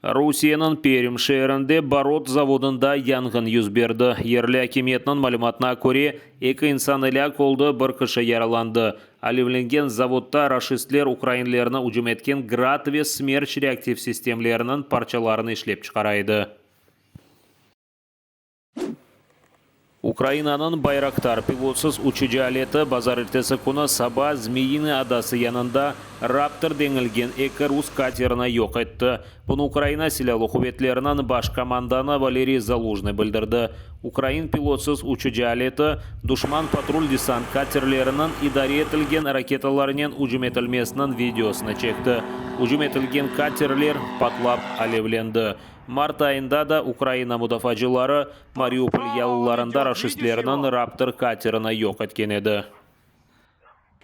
Rusiyeniñ Perm şeerinde barot zavodında yanğın yüz berdi. Yerli akimiyetniñ malümatına köre, eki insan elâk oldı, bir kişi yaralandı. Alevlengen zavodda raşistler ukrainlerni ücüm etken Grad ve Smerç reaktiv sistemleriniñ parçalarını işlep çıqara edi. Ukrainanıñ Bayraktar pilotsız uçucı aleti bazarertesi künü saba Zmiyinıy adası yanında Raptor deñilgen eki rus katerini yoq etti. Bunı Ukraina Silâlı quvetleriniñ baş komandanı Valeriy Zalujnıy bildirdi. Ukrain pilotsız uçucı aleti, duşman patrul-desant katerleriniñ idare etilgen raketalarnen ücüm etilmesiniñ videosını çekti. Ücüm etilgen katerler patlap alevlendi. Mart ayında da Ukraina mudafaacıları Mariupol yalılarında raşistlerniñ Raptor katerini yoq etken edi.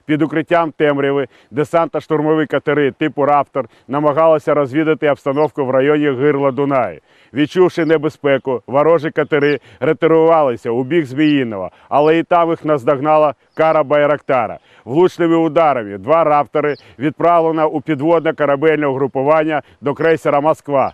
Під укриттям темряви десантно-штурмові катери типу Раптор намагалися розвідати обстановку в районі гирла Дунаю. Відчувши небезпеку, ворожі катери ретирувалися у бік Зміїного, але і там їх наздогнала кара Байрактара. Влучними ударами два «Раптори» відправлено у підводне корабельне угрупування до крейсера «Москва».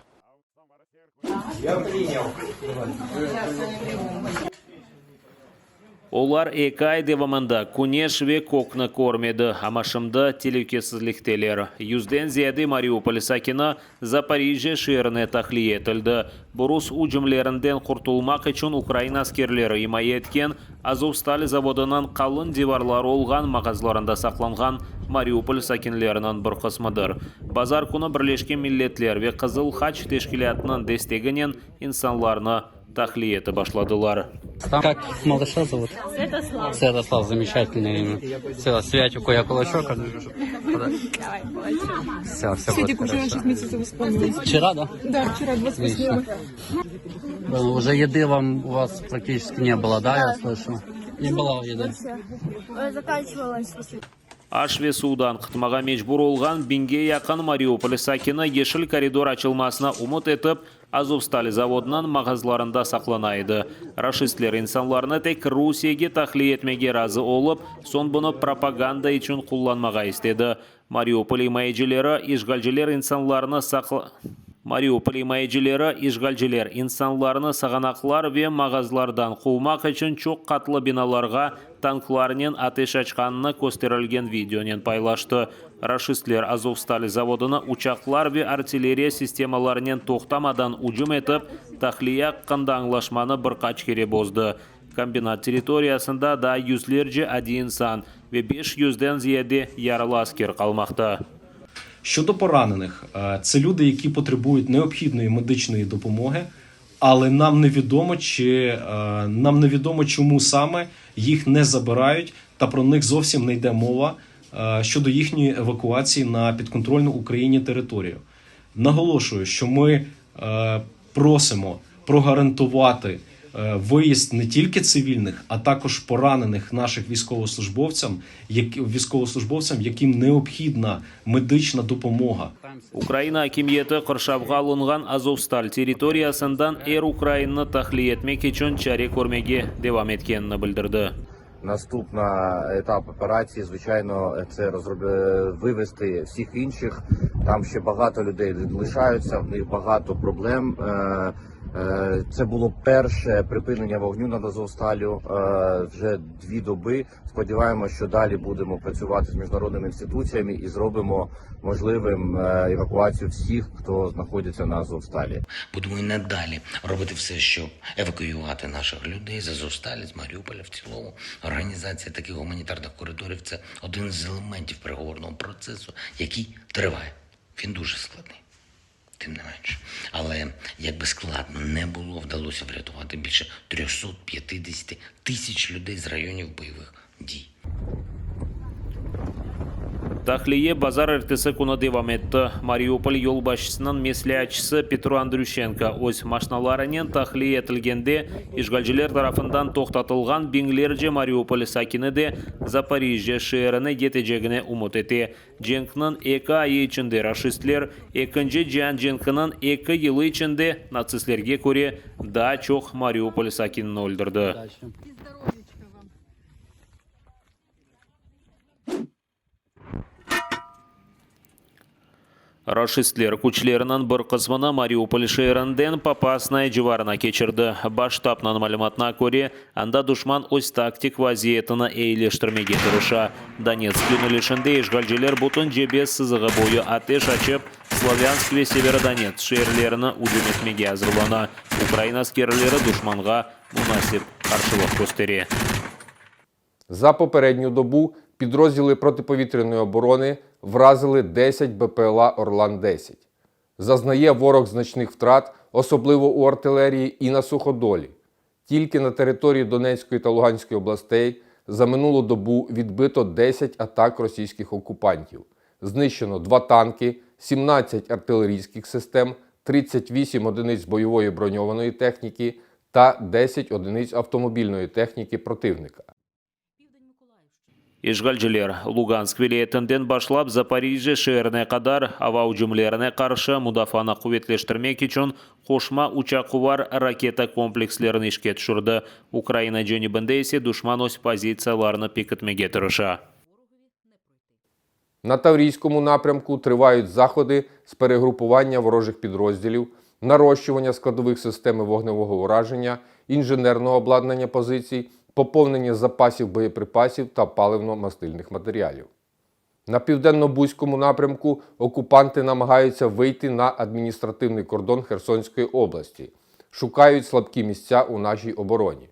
Olar eki ay devamında küneş ve kökni körmedi, amma şimdi telükesizlikteler. Yüzden ziyade Mariupol sakini Zaporijjâ şeerine tahliye etildi. Bu rus ücümlerinden qurtulmaq içün ukrain askerleri imaye etken Azovstal zavodınıñ qalın divarları olğan mağazlarında saqlanğan Mariupol sakinleriniñ bir qısmıdır. Bazar künü Birleşken Milletler ve Qızıl Haç Teşkilâtınıñ desteginen insanlarnı tahliye etip başladılar. Как малыша зовут? Святослав. Святослав, замечательное имя. Все, Святику я кулачок. Давай, кулачок. Все, все будет Светик уже хорошо. 6 месяцев исполнилось. Вчера, да? Да, вчера, 28 Отлично. Уже еды вам у вас практически не было, да, я слышу? Не было еды. Вообще. Заканчивалась. Aş ve suvdan qıtmağa mecbur olğan biñge yaqın Mariupol sakini yeşil koridor açılmasına ümüt etip, Azovstal zavodınıñ mağazlarında saqlana edi. Raşistler insanlarnı tek Rusiyege tahliye etmege razı olıp, soñ bunı propaganda içün qullanmağa istedi. Mariupol imayecileri, işğalciler insanlarnı saqla Mariupol imayecileri, işğalciler insanlarnı sağanaqlar ve mağazlardan quvmaq içün çoq qatlı binalarğa tanklarnen ateş açqanını kösterilgen videonen paylaştı. Raşistler Azovstal zavodına uçaqlar ve artilleriya sistemalarınen toqtamadan ücüm etip, tahliye aqqında añlaşmanı bir qaç kere bozdı. Kombinat territoriyasında daa yüzlerce adiy insan ve beş yüzden ziyade yaralı asker qalmaqta. Щодо поранених, це люди, які потребують необхідної медичної допомоги, але нам невідомо, чи нам невідомо, чому саме їх не забирають, та про них зовсім не йде мова щодо їхньої евакуації на підконтрольну Україні територію. Наголошую, що ми просимо прогарантувати виїзд не тільки цивільних, а також поранених наших військовослужбовцям, військовослужбовцям, яким необхідна медична допомога. Ukraina akimiyeti qırşavğa alınğan Azovstal territoriyasından er ukrainni tahliye etmek içün çare körmege devam etkenini bildirdi. Наступна етап операції, звичайно, це вивести всіх інших. Там ще багато людей лишаються, в них багато проблем. Це було перше припинення вогню над Азовсталю вже дві доби. Сподіваємося, що далі будемо працювати з міжнародними інституціями і зробимо можливим евакуацію всіх, хто знаходиться на Азовсталі. Будемо і надалі робити все, щоб евакуювати наших людей з Азовсталі, з Маріуполя в цілому. Організація таких гуманітарних коридорів це один з елементів переговорного процесу, який триває. Він дуже складний, тим не менше. Але як би складно не було, вдалося врятувати більше 350 тисяч людей з районів бойових дій. Tahliye bazarertesi künü devam etti. Mariupol yolbaşçısınıñ mesleatçısı Petro Andrüşenko öz maşnalarınen tahliye etilgende işğalciler tarafından toqtatılğan biñlerce Mariupol sakini de Zaporijjâ şeerine yetecegine ümüt ete. Cenkniñ eki ayı içinde raşistler, Ekinci cian cenkiniñ eki yılı içinde natsistlerge köre daa çoq Mariupol sakinini öldürdi. Raşistler küçleriniñ bir qısmını Mariupol şeerinden Popasnaya civarına keçirdi. Baş ştabnıñ malümatına köre, anda duşman öz taktik vaziyetini eyileştirmege tırışa. Donetsk yönelişinde işğalciler bütün cebe sızığı boyu ateş açıp, Slavânsk ve Severodonetsk şeerlerini ücüm etmege azırlana. Ukraina askerleri duşmanğa munasip qarşılıq köstere. За попередню добу підрозділи протиповітряної оборони вразили 10 БПЛА Орлан-10. Зазнає ворог значних втрат, особливо у артилерії і на суходолі. Тільки на території Донецької та Луганської областей за минулу добу відбито 10 атак російських окупантів. Знищено 2 танки, 17 артилерійських систем, 38 одиниць бойової броньованої техніки та 10 одиниць автомобільної техніки противника. İşğalciler Lugansk vilâyetinden başlap Zaporijjâ şeerine qadar ava ücümlerine qarşı mudafaanı quvetleştirmek içün qoşma uçaquvar raketa komplekslerini işke tüşürdi. Ukraina cenübinde ise duşman öz pozitsiyalarını pekitmege tırışa. На Таврійському напрямку тривають заходи з перегрупування ворожих підрозділів, нарощування складових системи вогневого ураження, інженерного обладнання позицій, поповнення запасів боєприпасів та паливно-мастильних матеріалів. На південно-бузькому напрямку окупанти намагаються вийти на адміністративний кордон Херсонської області, шукають слабкі місця у нашій обороні.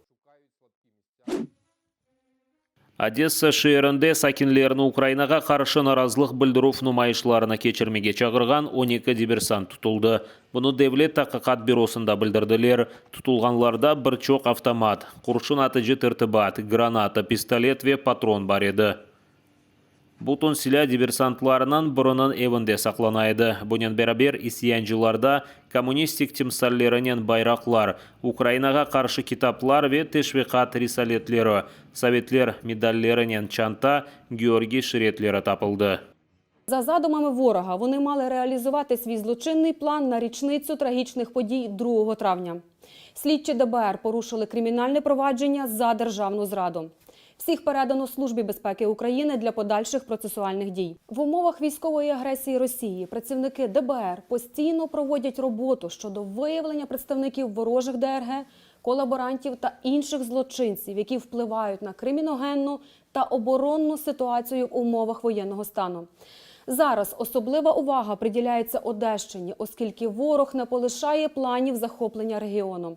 Odessa şeerinde sakinlerni Ukrainağa qarşı narazılıq bildirüv numayışlarını keçirmege çağırğan 12 diversant tutuldı. Bunı Devlet taqiqat bürosında bildirdiler. Tutulğanlarda bir çoq avtomat, qurşun atıcı tertibat, granata, pistolet ve patron bar edi. Bütün silâ diversantlarnıñ biriniñ evinde saqlana edi. Bunen beraber, isyancılarda kommunistik timsallerinen bayraqlar, Ukrainağa qarşı kitaplar ve teşviqat risaletleri, sovetler medallerinen çanta, Georgiy şeritleri tapıldı. За задумами ворога, вони мали реалізувати свій злочинний план на річницю трагічних подій 2 травня. Слідчі ДБР порушили кримінальне провадження за державну зраду. Всіх передано Службі безпеки України для подальших процесуальних дій. В умовах військової агресії Росії працівники ДБР постійно проводять роботу щодо виявлення представників ворожих ДРГ, колаборантів та інших злочинців, які впливають на криміногенну та оборонну ситуацію в умовах воєнного стану. Зараз особлива увага приділяється Одещині, оскільки ворог не полишає планів захоплення регіону.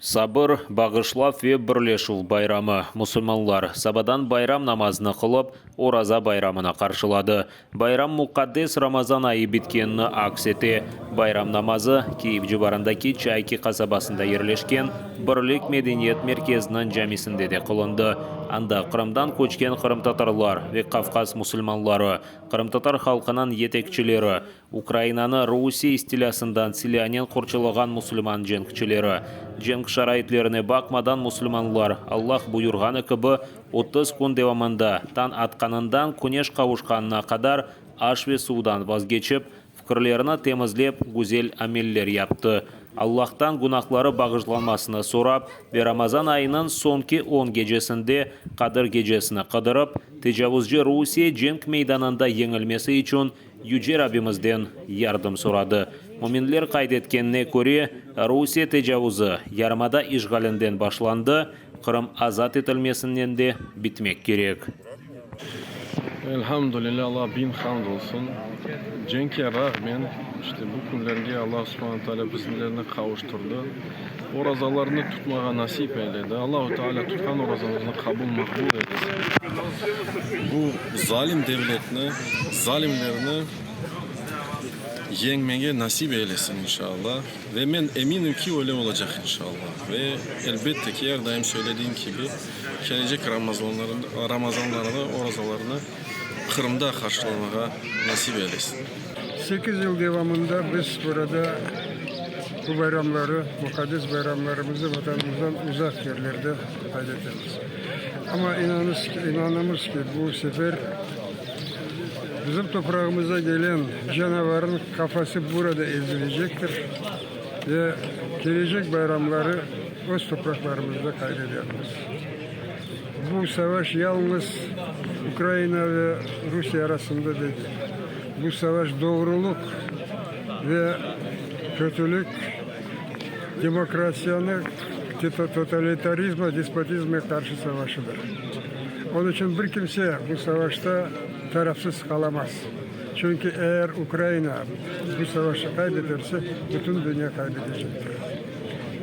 Sabır, bağışlav ve birleşüv bayramı. Musulmanlar sabadan bayram namazını qılıp, Oraza bayramını qarşıladı. Bayram muqaddes Ramazan ayı bitkenini aks ete. Bayram namazı Kiyev civarındaki Çayki qasabasında yerleşken Birlik medeniyet merkeziniñ camisinde de qılındı. Anda Qırımdan köçken qırımtatarlar ve Qavqaz musulmanları, qırımtatar halqınıñ yetekçileri, Ukrainanı Rusiye istilâsından silânen qorçalağan musulman cenkçileri, cenk şaraitlerine baqmadan musulmanlar, Allah buyurğanı kibi, 30 kün devamında, tañ atqanından küneş qavuşqanına qadar aş ve suvdan vazgeçip, fikirlerini temizlep, güzel ameller yaptı, Allahtan günahları bağışlanmasını sorap ve Ramazan ayınıñ soñki on gecesinde Qadir gecesini qıdırıp, tecavuzcı Rusiye cenk meydanında yeñilmesi içün Yüce Rabbimizden yardım soradı. Müminler qayd etkenine köre, Rusiye tecavuzı yarımada işğalinden başlandı, Qırım azat etilmesinen de bitmek kerek. Elhamdülillah, Allağa biñ hamd olsun. Cenkke rağmen, işte bu künlerge Alla subhane taalâ bizlerni qavuştırdı. Orazalarnı tutmağa nasip eyledi. Allahu Teala tutqan orazamıznı qabul maqbul eylesin. Bu zalim devletni, zalimlerni yeñmege nasip eylesin inşallah. Ve men eminim ki, öyle olacaq inşallah. Ve elbette ki, er daim söylediğim kibi, kelecek Ramazanlarını, orazalarını Qırımda qarşılamağa nasip eylesin. Sekiz yıl devamında biz burada bu bayramları, muqaddes bayramlarımızı Vatanımızdan uzaq yerlerde qayd etemiz. Amma inanamız ki, bu sefer bizim toprağımıza gelen canavarnıñ qafası burada ezilecektir ve kelecek bayramları öz topraqlarımızda qayd edermiz. Bu savaş yalıñız. Ukraina ve Rusiye arasında degil. Bu savaş doğrulıq ve kötülik, demokratiyanı totalitarizm ve despotizmge qarşı savaşıdır. Onıñ içün bir kimse bu savaşta tarafsız qalamaz. Çünki eger Ukraina bu savaşı qaybeterse, bütün dünya qaybetecektir.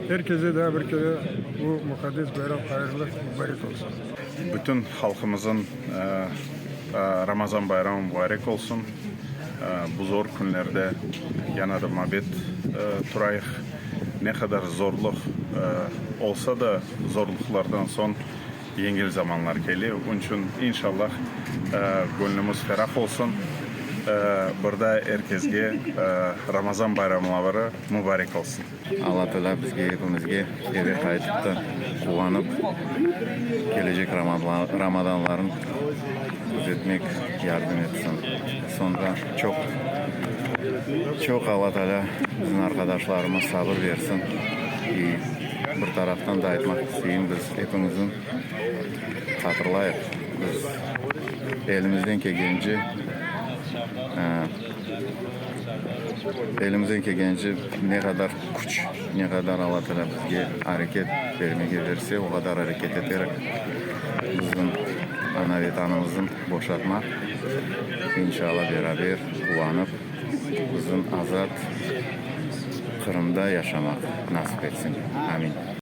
Er keze daa bir kere bu muqaddes bayram hayırlı, mubarek olsun. Bütün halqımızın Ramazan bayramı mubarek olsun. Bu zor künlerde yana da mabet turayıq. Ne qadar zorluq olsa da, zorluqlardan soñ yengil zamanlar kele. Onıñ içün, inşallah, göñlümiz ferah olsun. Bir daa er kesge Ramazan bayramları mubarek olsun. Alla Taalâ bizge epimizge eve qaytıp da quvanıp kelecek Ramadanların közetmek yardım etsin. Soñra çoq çoq Alla Taalâ bizim arqadaşlarıma sabır bersin. İ bir taraftan da aytmaq isteyim, biz epimizin hatırlayıq, biz elimizden kelgence Elimizden kelgence ne qadar küç, ne qadar Alla Taalâ bizge areket bermege berse, o qadar areket eterik bizim ana Vetanımıznı boşatmaq, inşalla beraber quvanıp bizim azat Qırımda yaşamaq nasip etsin. Amin.